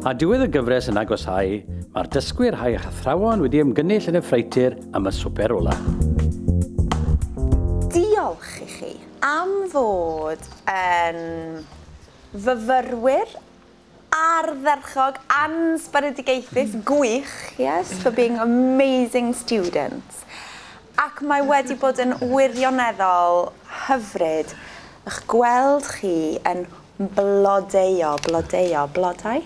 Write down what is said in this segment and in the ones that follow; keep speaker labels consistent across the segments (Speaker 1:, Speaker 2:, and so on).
Speaker 1: A diwedd y gyfres yn agosáu, mae'r dysgwyr a'u hathrawon wedi ymgynnull yn y ffreutur am y swper ola.
Speaker 2: Diolch i chi am fod yn fyfyrwyr ardderchog, ansbaredigaethus, gwych, yes, for being amazing students. Ac mae wedi bod yn wirioneddol hyfryd eich gweld chi yn blodeuo, blodeuo, blodau?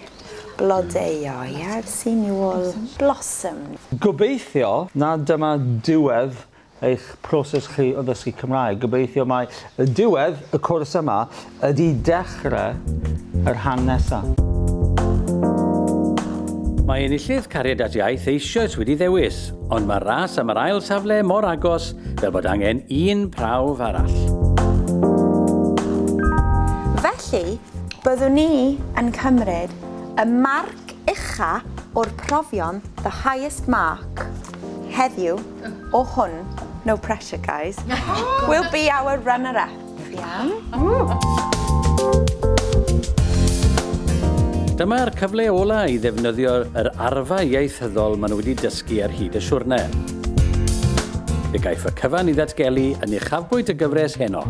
Speaker 2: Blodeuo, yeah, I've seen you all blossom.
Speaker 3: Gobeithio na dyma diwedd eich proses chi o ddysgu Cymraeg. Gobeithio mai y diwedd y cwrs yma ydy dechrau yr rhan nesaf.
Speaker 1: Mae enillydd Cariad at Iaith eisoes wedi ddewis, ond mae'r ras am yr ail safle mor agos fel bod angen un prawf arall.
Speaker 2: Felly, byddwn ni yn cymryd y marc ucha o'r profion, the highest mark, heddiw, o hwn, no pressure guys, will be our runner-up. Iawn?
Speaker 1: Dyma'r cyfle ola i ddefnyddio yr arfau ieithyddol maen nhw wedi dysgu ar hyd y siwrne. Fe gaiff y cyfan i ddatgelu yn uchafbwynt y gyfres heno.